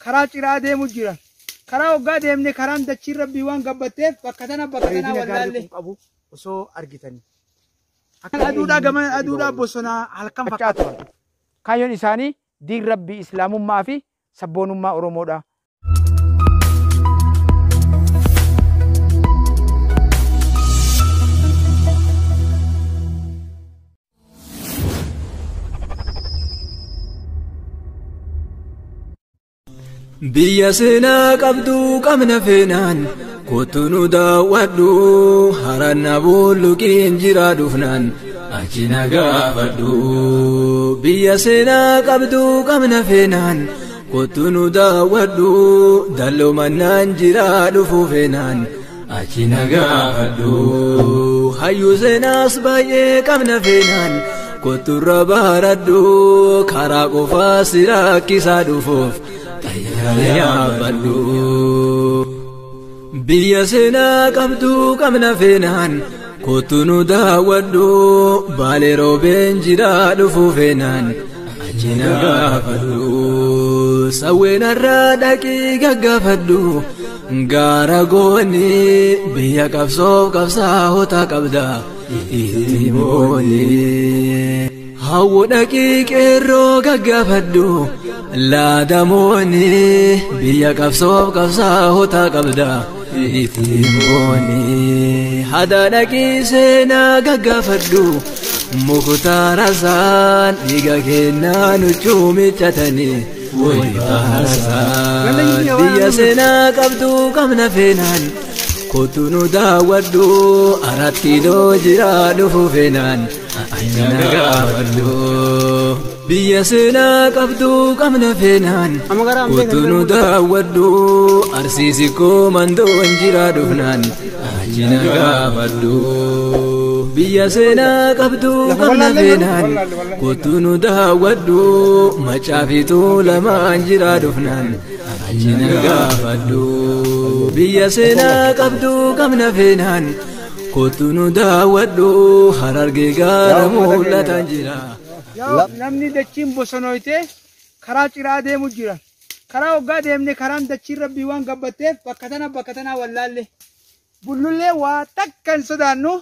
Karaa ciraa deemu jira. Karaa hoggaa deemne karaan dachiin rabbii waan gabbatteef bakka tana bakka tanaa wallaalle. Qabu osoo argitanii. Akka aduudhaa gama aduudhaa bosonaa halkan fakkaatu. Kaayyoon isaanii diin rabbii islaamummaa fi sabboonummaa Oromoodha. Biyya seenaa qabdu qabna feenaan kottu nu daawwadhu haranna bulluqiin jira dhufnaan achi na gaafadhu. Biyya seenaa qabdu qabna feenaan kottu nu daawwadhu dallumannaan jira dhufu feenaan achi na gaafadhu. Hayyuu seenaas baay'ee qabna feenaan kotturra baradhu karaa qofaa si rakkisaa dhufuuf. Biyya seenaa qabdu qabna feenaan kottu nu daawwadhu baalee roobeen jira dhufu feenaan achi na gaafadhu. Sawweenarraa dhaqii gaggaafadhu gaara goonni biyya qabsoof qabsaa'ota qabda itti mooni. Hawwu dhaqii qeerroo gaggaafadhu laadamoonni biyya qabsoof qabsaa'ota qabda itti mooni. Hada dhaqii seenaa gaggaafadhu muktaarasaan dhiiga kennaa nuchuu miccatanii wayi baasaan. Biyya seenaa qabdu qabna feenaan kottu nu daawwadhu arat kiiloo jira dhufu feenaan achi na gaafadhu. Biyya seenaa qabdu qabna feenaan kottu nu daawwadhu arsiisi koo mandoon jira dhufnaan achi na gaafadhu. Biyya seenaa qabdu qabna feenaan kottu nu daawwadhu macaafituu lamaan jira dhufnaan achi na gaafadhu. Biyya seenaa qabdu qabna feenaan kottu nu daawwadhu harargee gaara mul'atan jira. Namni dachiin bosonooyte karaa ciraa deemu jira. Karaa hoggaa deemne karaan dachiin rabbii waan gabbatteef bakka tana bakka tanaa wallaalle. Bullullee waa takka hin sodaannu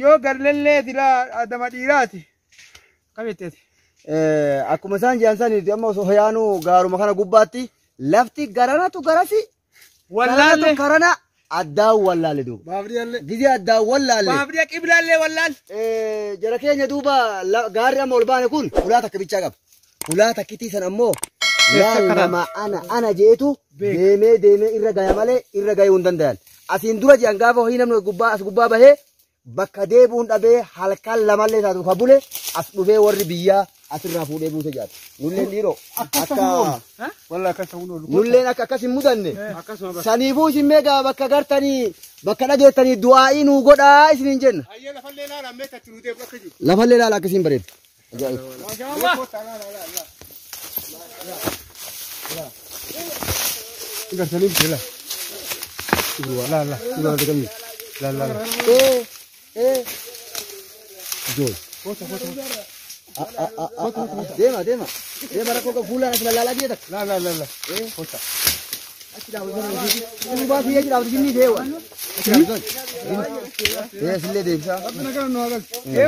yoo garlellee dilaa adama dhiiraati. Kam jetteeti? Akkuma isaan jedhan saniiti amma osoo yaanu gaaruma kana gubbaatti lafti garanatu garasi Wallaalle. Karana addaan wallaalle duuba. Gizee addaan wallaalle. Baafriyaa qiblaallee wallaal. Jara keenya duuba gaarri amma ol baane kun ulaa takka bichaa qaba. Ulaa takkitii san ammoo laal nama ana ana jeetu deemee deemee irra gaya malee irra gayuu hin danda'an. Asiin dura jiran gaafa horii namni gubbaa as gubbaa bahee bakka deebi'uun dhabee halkan lamallee taatu ka bule as dhufee warri biyyaa asirraa fuudhee buuse jaata. Nulleen dhiiroo akka nulleen akka akkas hin mudanne. Saniifuu isin meeqa bakka gartanii bakka dhageettanii du'aa'ii nuu godhaa isiniin jenna. Lafallee ilaala akkasiin bareedu. Ajaa'iba. Deema deema deema rakkoo qabu fuulaan as lallaalaa jee takka. La la la la. Achi dhaabatu duubaa fi achi dhaabatu jinnii feewa. Ee sillee deebisaa.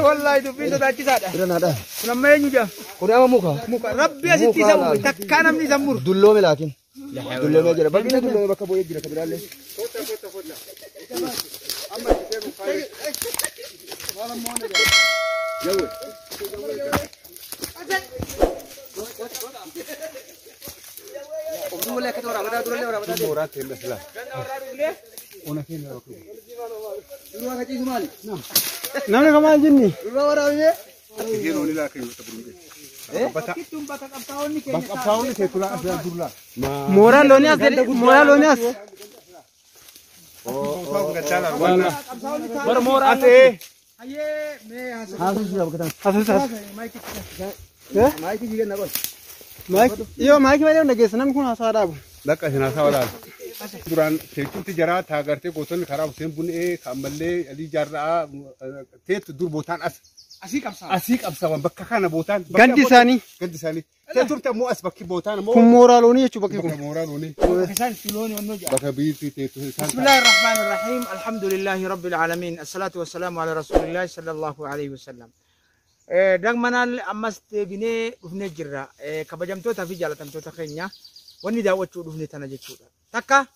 Wallaahi dubbiin sodaachisaadha. Irra naa dhaha. Kun amma eenyu jaa? Kun amma muka. Muka rabbi asitti isa uume takkaa namni isa muru. Dulloome laakiin. Dulloomee jira. Bakki inni dulloome bakka bu'ee jira kabiraallee. Namni kamaa jinni. Durba waraabame. Bakki bakka qabsaa'onni keenya Qabsaa'onni teessuma as durlaa. Mooraa loonii as mooraa loonii as. Bara mooraa as. Hayyee mee haasoftu. Haasofuu bakka Eh? Maayikii jigeen na qol. Yoo maayikii malee dhageessa namni kun haasaa dhaabu. Lakka isin haasaa walaala. Duraan teessumti jaraa taagartee gootonni karaa Hussein Bunee kan ammallee Alii Jaarraa teettu dur bootaan as. Asii qabsaa. Asii qabsaawan bakka kana bootaan. Gandi isaanii. Gandi isaanii. Teessumti ammoo as bakki bootaan ammoo. Kun mooraa loonii jechuudha bakki Bakka kun. mooraa loonii. Isaan itti looni onnoo jedha. Bakka biyyattii teessu isaan. بسم الله الرحمن الرحيم الحمد لله رب العالمين الصلاة والسلام على رسول الله صلى الله عليه وسلم. Dagmanaan ammas deebinee dhufnee jirra. Kabajamtoota fi jaalatamtoota keenya wanni daawwachuu dhufne tana jechuudha. Takka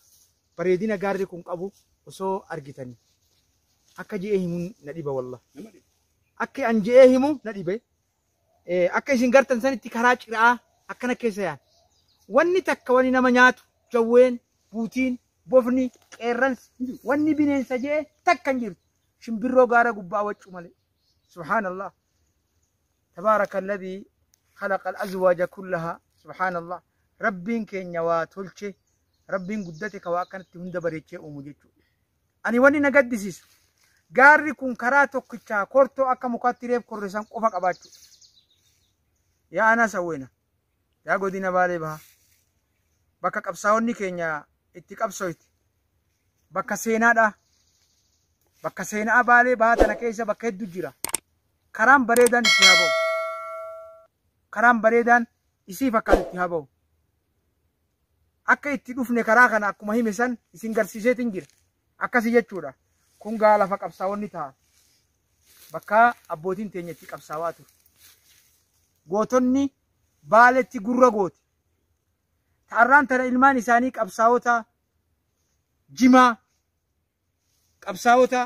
bareedina gaarri kun qabu osoo argitanii akka je'ee himuun na dhiba wallah. Akka an je'ee himu na dhibe. Akka isin gartan sanitti karaa ciraa akkana keessa yaan. Wanni takka wanni nama nyaatu jawween, buutiin, bofni, qeerransi, wanni bineensa je'e takka hin jirtu. Shimbirroo gaara gubbaa waccuu malee. Subhaanallah. تبارك الذي خلق الأزواج كلها سبحان الله. ربين كين waa tolche rabbiin guddate ka waa akkanatti hunda bareechee uumu jechuudha. Ani wanni na gaddisiisu gaarri kun karaa tokkichaa kortoo akka mukaatti reef korrisan qofa qabaachuudha. Yaa anaa sawweena yaa godina Baalee Bahaa bakka qabsaa'onni keenya itti qabsooyti bakka seenaadha. Bakka seenaa Baalee Bahaa tana keessa bakka hedduu jira. Karaan bareedaan itti haa ba'u. Karaan bareedaan isii fakkaatu itti haa ba'u. Akka itti dhufne karaa kana akkuma hime san isin garsiiseetiin jira. Akkasi jechuudha. Kun gaa lafa qabsaa'onni ta'a. Bakka abbootiin teenya itti qabsaa'aa ture. Gootonni Baaletti gurra goote. Ta'arraan tana ilmaan isaanii qabsaa'ota jimaa, qabsaa'ota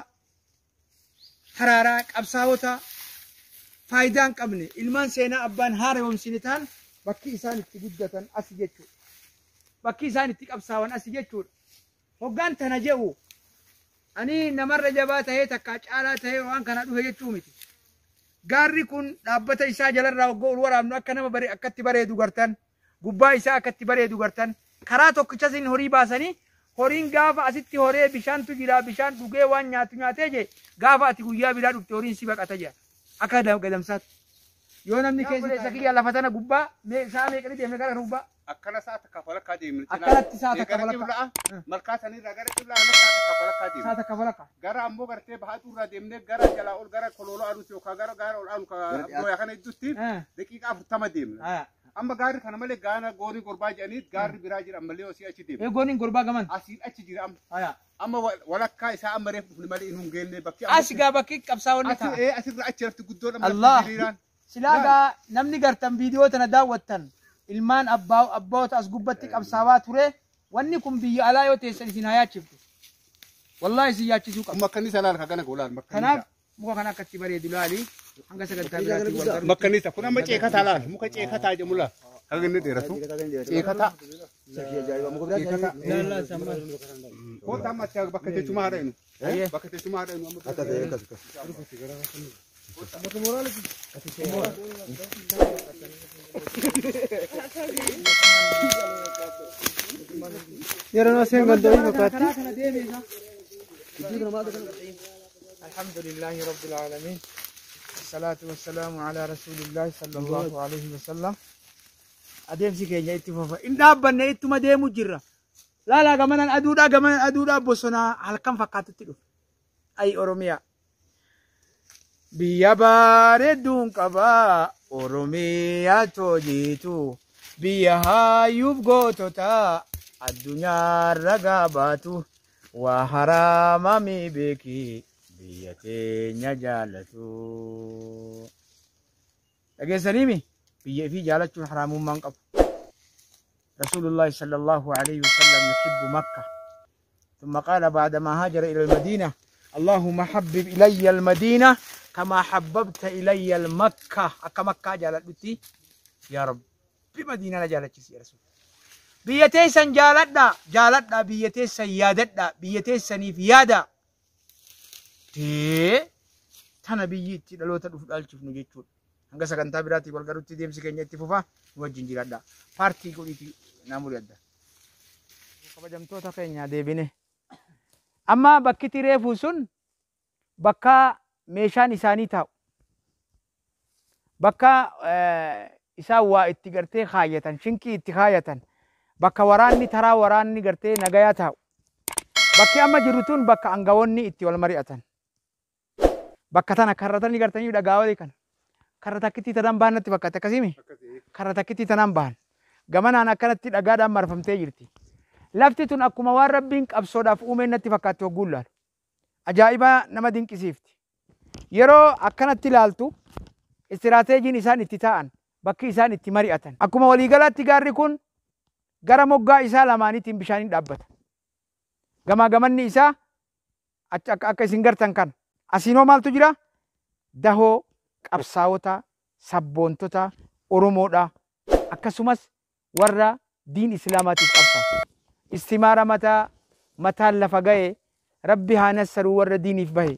taraaraa, qabsaa'ota faayidaa hin qabne ilmaan seenaa abbaan haaromsine ta'an bakki isaan itti guddatan asi jechuudha. Bakki isaan itti qabsaa'an asi jechuudha. Hoggaan tana je'u ani namarra jabaa tahee takkaa caalaa tahee waan kana dhufe jechuu miti. Gaarri kun dhaabbata isaa jalarraa hoggoo ol waraabnu akka nama bare akkatti bareedu gartan gubbaa isaa akkatti bareedu gartan karaa tokkicha isin horii baasanii horiin gaafa asitti horee bishaantu jira bishaan dhugee waan nyaatu nyaatee jee gaafa ati guyyaa biraa dhufte horiin si baqata jira akka gadamsaatti. Yoo namni keessa kiyya lafa tana gubbaa sa'a meeqanii deemne gara kana gubbaa Akkana sa'a takka walakkaa deemne. Akkanatti sa'a takka Gara walakkaa. qiblaa malkaa sanirraa gara qiblaa kana sa'a takka walakkaa sa'a deemne. takka walakkaa. Gara ammoo gartee bahaatu irraa deemnee gara jalaa ol gara kolooloo aduuti yookaan gara gaara ol aanu ka kana gidduutti daqiiqaa 40 deemna. Amma gaarri kana malee gaana goorii gorbaa jedhanii gaarri biraa jira ammallee osii achi deemna. Eegooniin gorbaa gaman. Asiin achi jira amma. Amma walakkaa isaa amma reef dhufne malee inni hin geenne bakki. As gaa bakki qabsaa'onni ta'a. Asii asirra achi lafti guddoon amma Allah. hiriiraan. Silaa gaa namni gartan viidiyoo tana daawwattan ilmaan abbaawota as gubbatti qabsaawaa ture wanni kun biyya alaa yoo teessan isin haa yaachiftu. Wallaahi isin yaachisuu qaba. Makkanniisa laal kana goolaan Kanaaf muka kana akkatti bareedu laali hanga sagantaa biraatti wal garu. Makkanniisa kun amma ceekataa laal muka ceekataa jedhamu laal. Haga inni dheeratu. Ceekataa. Kota amma achi bakka teessuma haadha inu. Bakka teessuma haadha inu amma. Akka ta'e akkas akkas. Yeroo aseen gandoonii fakkaatti. Karaa kana deeme isaa. الحمد لله رب العالمين الصلاة والسلام على رسول الله صلى الله عليه وسلم. Adeemsi keenya itti fufa. In dhaabbanne ittuma deemu jirra. Laalaa gamanaan aduudhaa gamanaan aduudhaa bosonaa halkan fakkaatutti dhufe. Ay Oromiyaa. Biyya bareedduun qabaa Oromiyaa toojiitu biyya hayyuuf gootota addunyaarra gaabaatu waa haraamamii beeki biyya teenya jaalatu. Dhageessaniimi biyya ifii jaalachuun haraamummaa hin qabu. رسول الله صلى الله عليه وسلم يحب مكة ثم قال بعدما هاجر إلى المدينة اللهم حبب إلي المدينة كما حببت إلي المكة. أكا مكة جالت يا رب بمدينة جالت يا رسول بيتيسا جالتنا جالتنا بيتيسا يادتنا بيتيسا نيفيادا تي تانا بيتي دلوتا دفدالشوف نجيتشون hanga sagantaa biraatti wal garuutti deemsi keenya itti fufa nu wajjin jiraadha. Paartii godhiiti naamuri adda. Kabajamtoota keenya deebine. Amma bakki reefuu sun bakka meeshaan isaanii taa'u. Bakka isaan waa itti gartee kaayatan, shinkii itti kaayatan. Bakka waraanni taraa waraanni gartee nagayaa taa'u. Bakki amma jiru tun bakka aangawoonni itti wal mari'atan. Bakka tana karra tani gartanii dhagaa olii kana. Karra takkittii tanaan bahan natti fakkaate akkasiimi? Karra takkittii tanaan bahan. Gamanaan akkanatti dhagaadhaan marfamtee jirti. Lafti tun akkuma waan Rabbiin qabsoodhaaf uumeen natti fakkaatti hogguun laalu. Ajaa'iba nama dinqisiifti. Yeroo akkanatti ilaaltu istiraateejiin isaan itti taa'an, bakki isaan itti mari'atan. Akkuma waliigalaatti gaarri kun gara moggaa isaa lamaaniitiin bishaaniin dhaabbata. Gamaa gamanni isaa akka isin gartan kana. Asiinoo maaltu jira? Dahoo qabsaa'ota, sabboontota Oromoodha. Akkasumas warra diin Islaamaatiif qabsaa'u. Istimaara mataa mataan lafa ga'e, Rabbi haa nassaruu warra diiniif bahe.